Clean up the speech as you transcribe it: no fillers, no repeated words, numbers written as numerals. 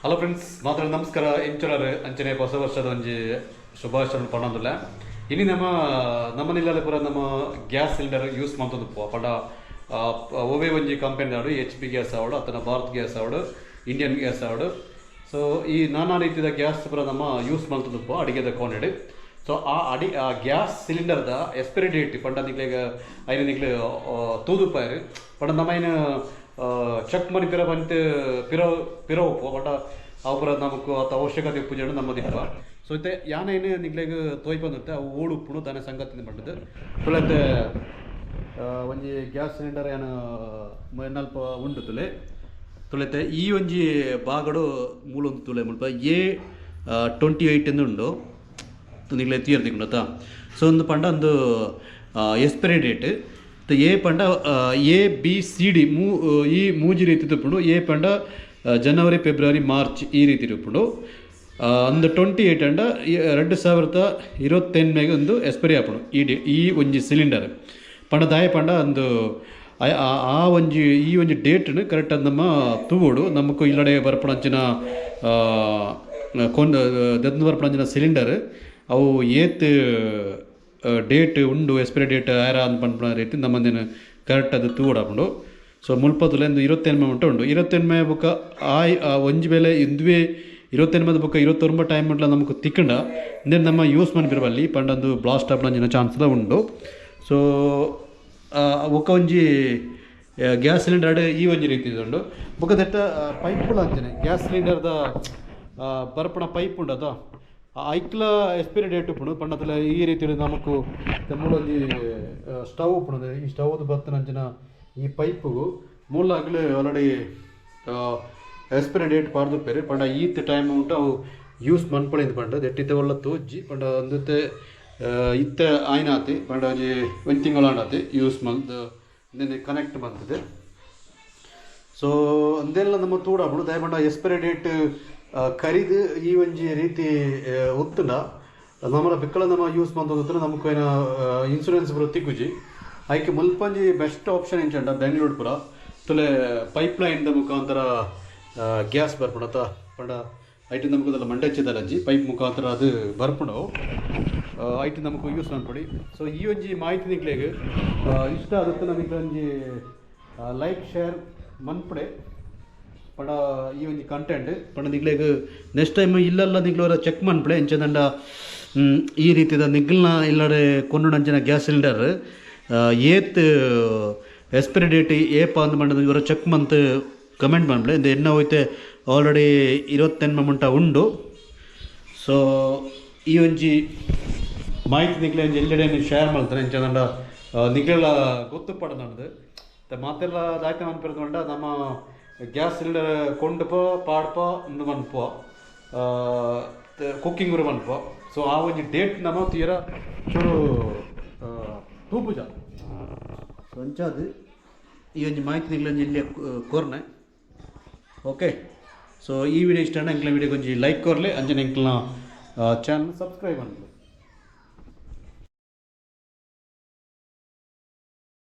Hello friends, ಮಾತ್ರ ನಮಸ್ಕಾರ. ಇಂಚೊಲರ್ ಅಂಚನೆ ಹೊಸ ವರ್ಷದ ಒಂಜಿ ಶುಭಾಶಯ ಪಣ್ಣೊಂದುಲ್ಲ. ಇನಿ ನಮ್ಮ ನಮ್ಮ ನಿಲ್ಲಲ್ಲಿ ಪೂರ ನಮ್ಮ ಗ್ಯಾಸ್ ಸಿಲಿಂಡರ್ ಯೂಸ್ ಮಂತೊಂದು ಪಂಡ ಒವ್ವೇ ಒಂಜಿ ಕಂಪನಿ ಆವಡು, ಎಚ್ ಪಿ ಗ್ಯಾಸ್ ಆವಡು, ಅತ್ತನ ಭಾರತ್ ಗ್ಯಾಸ್ ಆವಡು, ಇಂಡಿಯನ್ ಗ್ಯಾಸ್ ಆವಡು. ಸೊ ಈ ನಾನಾ ರೀತಿಯ ಗ್ಯಾಸ್ ಪೂರ ನಮ್ಮ ಯೂಸ್ ಮಲ್ತೊಂದುಪ್ಪು ಅಡಿಗೆದ ಕೋಣೆಡ್. ಸೊ ಆ ಗ್ಯಾಸ್ ಸಿಲಿಂಡರ್ದ ಎಕ್ಸ್ಪೈರಿ ಡೇಟ್ ಪಂಡ ನಿಕ್ಲೆಗ್ ಐನ ನಿಕ್ಲೆ ತೂದುಪ್ಪಾಯರು. ಪಂಡ ನಮ್ಮ ಐನ ಚೆಕ್ ಮನಿ ಪಿರ ಬಂತು ಪಿರ ಪಿರ ಉಪ್ಪು. ಪಂಡ ಅವು ಪೂರ ನಮಕ್ ಆತ ಅವಶ್ಯಕತೆ ಉಪ್ಪುಜಂಡು ನಮ್ಮ ದಿಪ್ಪ. ಸೊ ಇತ್ತೆ ಯಾನ ಏನು ನಿಕ್ಲೆಗ್ ತೋಯ್ಪಂದುತ್ತೆ, ಅವು ಓಡು ಉಪ್ಪುನು, ದಾನೆ ಸಂಗತಿ ಪಂಡದು ತುಳತೆ. ಒಂಜಿ ಗ್ಯಾಸ್ ಸಿಲಿಂಡರ್ ಯಾನ ಎನ್ನಲ್ಪ ಉಂಡು ತುಲೆ. ತುಳೆತೆ ಈ ಒಂಜಿ ಬಾಗಡು ಮೂಲೊಂದು ತುಲೆ, ಮುಲ್ಪ ಎ 28 ಎಂದು ಉಂಡು. ನಿಕ್ಲೆ ತೀರ್ ತಿಕ್ಕುಂಡತ್ತ. ಸೊ ಒಂದು ಪಂಡ ಒಂದು ಎಕ್ಸ್ಪೈರಿ ಡೇಟ್. ಎ ಪಂಡ ಎ, ಬಿ, ಸಿ, ಡಿ ಈ ಮೂಜಿ ರೀತಿ ಉಪ್ಪುಂಡು. ಎ ಪಂಡ ಜನವರಿ, ಫೆಬ್ರವರಿ, ಮಾರ್ಚ್ ಈ ರೀತಿ ಉಪ್ಪುಂಡು. ಅಂದು 28 ಅಂಡ 2028ಗೆ ಒಂದು ಎಕ್ಸ್ಪೈರಿ ಆಪುಂಡು ಈ ಡೇ. ಈ ಒಂಜಿ ಸಿಲಿಂಡರ್ ಪಂಡ ದಾಯ ಪಂಡ ಒಂದು ಆ- ಆ ಆ ಒಂಜಿ ಈ ಒಂಜಿ ಡೇಟ್ನು ಕರೆಕ್ಟ್ ನಮ್ಮ ತೂವೊಡು. ನಮಕ್ ಇಲ್ಲಡೆ ಬರ್ಪಣಂಚಿನ ಕೊಂಡ್ ದೆತ್ತ್ ಬರ್ಪಣಂಚಿನ ಸಿಲಿಂಡರ್ ಅವು ಏತ್ ಡೇಟ್ ಉಂಡು, ಎಕ್ಸ್ಪೈರಿ ಡೇಟ್ ಆಯರ ಅಂದ್ ಪನ್ಪುನ ರೀತಿ ನಮ್ಮಂದಿನ ಕರೆಕ್ಟ್ ಅದು ತೂವೊಡಾಪುಂಡು. ಸೊ ಮುಲ್ಪ ತುಲೆ ಒಂದು 28 ಮುಟ್ಟ ಉಂಡು. 28 ಬೊಕ್ಕ ಆಯ್ ಆ ಒಂಜಿ ವೇಳೆ ಇಂದುವೆ 28 ಬೊಕ್ಕ 29 ಟೈಮ್ ಮುಟ್ಲ ನಮಕ್ ತಿಕ್ಕಂಡ, ಇಂದೆನ್ ನಮ್ಮ ಯೂಸ್ ಮನ್ಪಿರ ಬಲ್ಲಿ. ಪಂಡ ಒಂದು ಬ್ಲಾಸ್ಟ್ ಆಪುನಂಚಿನ ಚಾನ್ಸ್ ಉಂಡು. ಸೊ ಬೊಕ್ಕ ಒಂಜಿ ಗ್ಯಾಸ್ ಸಿಲಿಂಡರ್ ಈ ಒಂಜಿ ರೀತಿ ಉಂಡು. ಬೊಕ್ಕ ದೆಟ್ಟ ಪೈಪುಲ ಅಂಚನೆ, ಗ್ಯಾಸ್ ಸಿಲಿಂಡರ್ದ ಬರ್ಪಣ ಪೈಪ್ ಉಂಡು, ಅದ ಐಕ್ಲ ಎಕ್ಸ್ಪೈರಿ ಡೇಟ್ ಉಪ್ಪುಂಡು. ಪಂಡತಲ ಈ ರೀತಿ ನಮಕ್ ಮೂಲ ಒಂಜಿ ಸ್ಟವ್ ಉಪ್ಪುಂಡು. ಈ ಸ್ಟವ್ ಬತ್ತನಂಚಿನ ಈ ಪೈಪುಗು ಮೂಲ ಅಗಲು ಆಲ್ರೆಡಿ ಎಕ್ಸ್ಪೈರಿ ಡೇಟ್ ಪಾಡ್ದುಪ್ಪೆರ್. ಪಂಡ ಈತ್ ಟೈಮ್ ಉಂಟು, ಅವು ಯೂಸ್ ಮನ್ಪೊಳಿ ಪಂಡ ದೆಟ್ಟಿತ್ತೆ ಒಲ್ಲ ತೋಜ್ಜಿ. ಪಂಡ ಅಂದತೆ ಇತ್ತೆ ಆಯ್ನಾತಿ. ಪಂಡ ಒಂಜಿ ಒಂಜಿ ತಿಂಗಳಾಂಡಾತಿ ಯೂಸ್ ಮಲ್ತ್ ಇಂದೆನ್ ಕನೆಕ್ಟ್ ಮಲ್ತದೆ. ಸೊ ಅಂದೆಲ್ಲ ನಮ್ಮ ತೂಡಾಪುಂಡು. ದಾಯೆ ಪಂಡ ಎಕ್ಸ್ಪೈರಿ ಡೇಟ್ ಕರಿದು ಈ ಒಂಜಿ ರೀತಿ ಉತ್ತುಂಡ ನಮ್ಮಲ ಬಿಕ್ಕಳ ನಮ್ಮ ಯೂಸ್ ಮಂತೊಂದು ನಮಕ್ ಏನ ಇನ್ಸೂರೆನ್ಸ್ ಪೂರ ತಿಕ್ಕುಜಿ. ಐಕ್ ಮುಲ್ಪಂಜಿ ಬೆಸ್ಟ್ ಆಪ್ಷನ್ ಎಂಚಂಡ, ಬೆಂಗಳೂರು ಪೂರ ತುಲೆ ಪೈಪ್ ಲೈನ್ ದ ಮುಖಾಂತರ ಗ್ಯಾಸ್ ಬರ್ಪುಂಡು ಅತ್ತ. ಪಂಡ ಐಟ್ ನಮಕ್ ಮಂಡೆಚ್ಚಿದಲಜ್ಜಿ, ಪೈಪ್ ಮುಖಾಂತರ ಅದು ಬರ್ಪುಂಡು. ಐಟ್ ನಮಕ್ ಯೂಸ್ ಮನ್ಪೊಡಿ. ಸೊ ಈ ಒಂಜಿ ಮಾಹಿತಿ ನಿಕ್ಲೆಗ್ ಇಷ್ಟ ಆದತ್ತು ನಮಗೆ ಒಂಜಿ ಲೈಕ್, ಶೇರ್ ಮನ್ಪಡೆ. ಪಂಡ ಈ ಒಂಜಿ ಕಂಟೆಂಟ್ ಪಂಡ ನಿಕ್ಲೆಗ್ ನೆಕ್ಸ್ಟ್ ಟೈಮ್ ಇಲ್ಲೆಲ್ಲ ನಿಕ್ಲು ಚೆಕ್ ಮನ್ಪಡೆ. ಎಂಚಂದಂಡ ಈ ರೀತಿದ ನಿಗ್ಲ್ನ ಇಲ್ಲಡೆ ಕೊಂಡುನಂಚಿನ ಗ್ಯಾಸ್ ಸಿಲಿಂಡರ್ ಏತ್ ಎಕ್ಸ್ಪೈರಿ ಡೇಟ್ ಏಪ ಅಂದ್ ಪಂಡ ಇವರ ಚೆಕ್ ಮಂತ್ ಕಮೆಂಟ್ ಮನ್ಪಲೆ. ಇಂದು ಎನ್ನ ಹೋಯ್ತೆ ಆಲ್ರೆಡಿ 28 ಮುಂಟ ಉಂಡು. ಸೊ ಈ ಒಂಜಿ ಮಾಹಿತಿ ನಿಕ್ಲೆ ಒಂಜಿ ಎಲ್ಲೆಡೆ ಶೇರ್ ಮಲ್ತಾರೆ. ಎಂಚಂದಂಡ ನಿಕ್ಲೆಲ ಗೊತ್ತು ಪಡನಂದು ಮಾತೆಲ್ಲ ದಾಯ್ತ ಮನ್ಪಿರೋದು. ನಮ್ಮ ಗ್ಯಾಸ್ ಸಿಲಿಂಡರ್ ಕೊಂಡುಪೋ, ಪಾಡ್ಪ, ಇಂದು ಮನ್ಪುವ, ಕುಕ್ಕಿಂಗ್ ಮನ್ಪುವ. ಸೊ ಆ ಒಂಜಿ ಡೇಟ್ ನಮ್ಮ ತೀರ ಚೂರು ತೂಪುಜ. ಸೊ ಅಂಚಾದ್ ಈ ಒಂಜಿ ಮಾಹಿತಿ ನಿಕ್ಲೆ ಒಂಜಿ ಇಲ್ಲಿ ಕೊರ್ನೆ. ಓಕೆ, ಸೊ ಈ ವಿಡಿಯೋ ಇಷ್ಟ ಎಂಕ್ಲ ವಿಡಿಯೋ ಒಂಜಿ ಲೈಕ್ ಕೊರ್ಲೆ. ಅಂಚನೆ ಎಂಕ್ಲ್ನ ಚಾನಲ್ ಸಬ್ಸ್ಕ್ರೈಬ್ ಮನ್ಪುಲೆ.